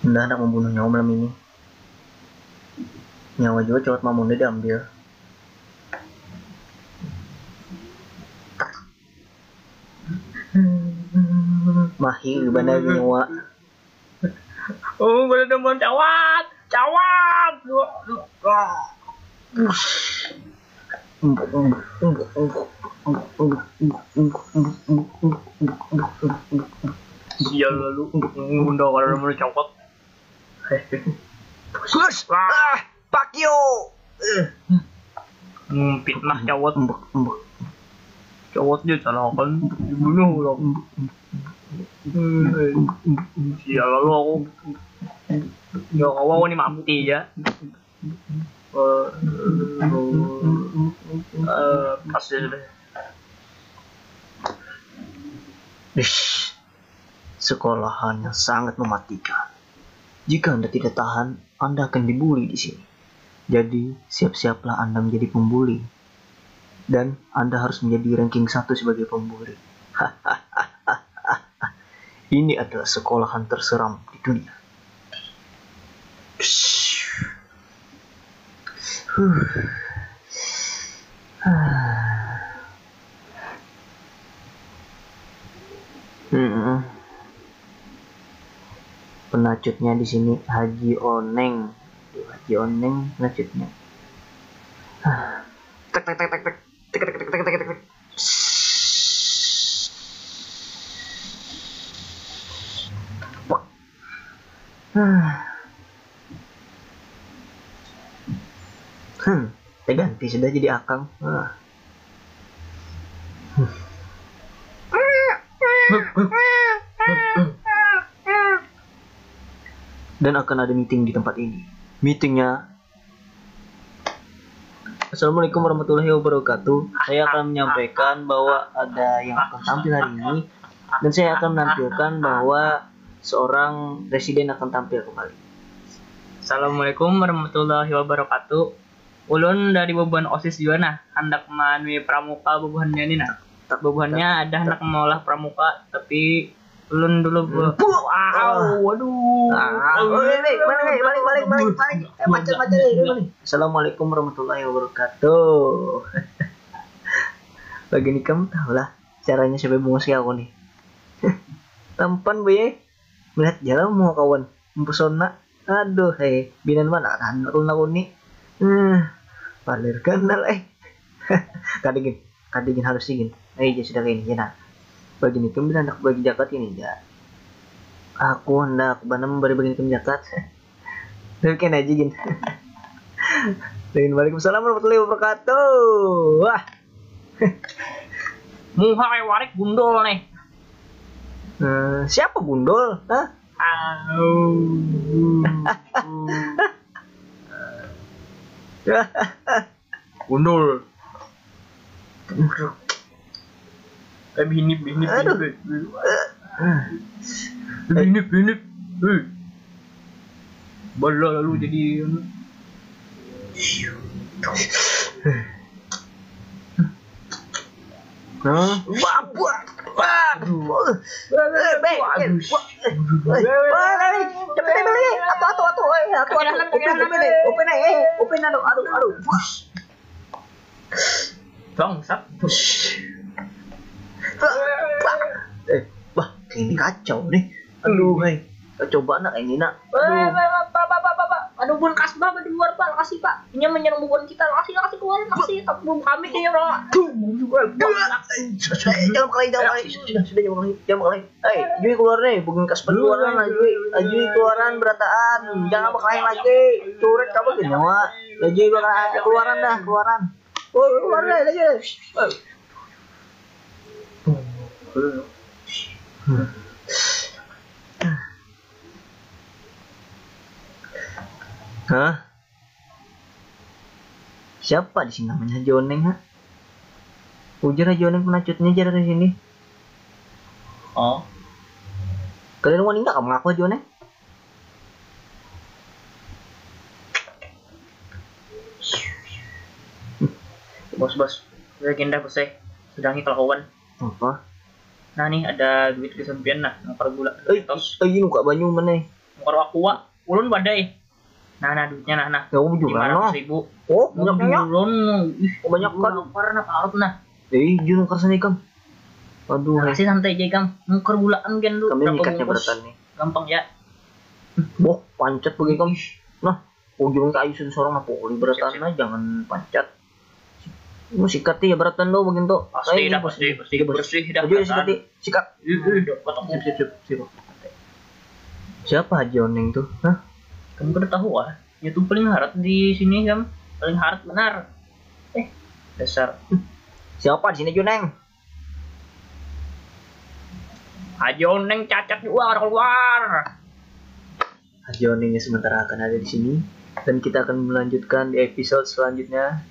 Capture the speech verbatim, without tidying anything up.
Unda handak mambunuh nyawa malam ini. Nyawa jua cawat mamunda diambil. Mahir banar nyawa. Oh, boleh nonton cawat. Cawat. Sial lalu. Bunda kalau mau cawat. Gus. Ah, fuck you. Eh. Hmm, fitnah cawat. Embek, embek. Cawat dia salahkan, dibunuh orang. Hmm, sial lalu aku. Ya kawa aku ni mati ya. Eh, eh, pas dia sudah. Ish, sekolahan yang sangat mematikan. Jika Anda tidak tahan, Anda akan dibully di sini. Jadi, siap-siaplah Anda menjadi pembuli. Dan Anda harus menjadi ranking satu sebagai pembuli. Ini adalah sekolahan terseram di dunia. Huh. Hmm. Penacutnya di sini Haji Oneng. Aduh, Haji Oneng penacutnya. Ah. Tek tek tek tek tek. Tek tek tek tek tek tek. Fuck. Ah. Hmm, teganti sudah jadi akang. Ah. Dan akan ada meeting di tempat ini. Meetingnya. Assalamualaikum warahmatullahi wabarakatuh. Saya akan menyampaikan bahwa ada yang akan tampil hari ini, dan saya akan menampilkan bahwa seorang presiden akan tampil kembali. Assalamualaikum warahmatullahi wabarakatuh. Ulun dari bubuhan osis jua nah, handak manui pramuka bubuhannya ni nah. Bubuhannya ada handak maulah pramuka, tapi ulun dulu bu- Buh. Wow, waduh. Ah, oh, eh, eh, balik, balik, balik, balik, balik. Eh, macet, macet, eh, balik. Assalamualaikum warahmatullahi wabarakatuh. Bagi nikam tahulah caranya sampai bungas kayak aku nih. Tampan boy, eh. Melihat jalan mau kawan mempesona. Aduh, hei, binan mana kan aku nakuni. Eh, palir ganal eh. Kada gin, kada gin halus gin. Eh, ya sudah kayak ini ya nah. Bagi nikam bila hendak bagi jakat ini ya. Aku hendak bana memberi bagi nikam jakat. Tapi kena aja gin. Lain, waalaikumsalam warahmatullahi wabarakatuh. Wah, Muha kayak warik gundul nih. Eh, siapa gundul? Hah? Au. Gundul. Eh, bini, bini, bini, Aduh. Bini, bini. Eh. Bala lalu jadi Hah? Wah, wah, wah. Aduh. Eh, bek, eh, wah, eh, wah, eh, wah, eh, cepet, cepet, cepet. Atu, atu, atu, eh, atu, atu. Open, open, eh, open, eh, eh, open, aduh, aduh, aduh. Wah. Bangsat. Wah, wah. Eh, wah, ini kacau nih. Aduh, hai. Kacau banget ini, nak. Pak, Aduh. pak, pak, pak, pak, pak. Ada bubuhan kasbah di luar, Pak. Lokasi, Pak. Ini menyerang bubuhan kita. Lokasi, lokasi, keluaran. Lokasi, tapi bubuhan kami kayaknya, Pak. Tuh, bukan. Eh, jangan kali, jangan kali. Sudah, sudah, jangan kali. Jangan kali. Eh, Jui keluar nih. Bukan kasbah keluaran lah, Jui. Eh, Jui keluaran berataan. Jangan bakal lagi. Curet kamu ke nyawa. Ya, Jui bakal keluaran dah, keluaran. Oh, keluar dah, Jui. Hah? Siapa di sini namanya Joneng, ha? Ujar aja Joneng penacutnya jar di sini. Oh, Kalian wani nggak mengaku aja Joneng? bos, bos. Saya gendah, bos, eh. Sudahi kelakuan. Apa? Nah, nih ada duit kesampian nah, nukar gula. Eh, Tos. Eh, ini buka banyu mana? Kalau aku, Wak, ulun badai. Nah, nah, duitnya, nah, nah. Ya, aku juga, Lima noh. Ratus ribu. Oh, banyaknya. Ulun, ih, Oh, banyak ulun kan. Lapar, nah, parut, nah. Eh, jun, kersane ikam. Aduh, Nah, kasih santai aja, Kang. Nuker bulaan kan lu. Kami Berapa mikatnya bungkus? Beratan nih. Gampang ya. Boh, pancet bagi ikam. Nah, ujung kayu sudah seorang apa, uli Beratan lah, jangan pancet. Lu sikat ya Beratan tuh, begini tuh. Pasti dah, pasti, pasti bersih dah. Aduh, sikat, sikat. Ih, ih, dapat aku. Sip, sip, sip, sip. Siapa Haji Oneng tuh? Hah? Kamu kada tahu ah? Ya tuh paling harat di sini, Kam. Paling harat benar. Eh, dasar. Siapa di sini, Juneng? Haji Oneng cacat juga, keluar. Haji Onengnya sementara akan ada di sini, dan kita akan melanjutkan di episode selanjutnya.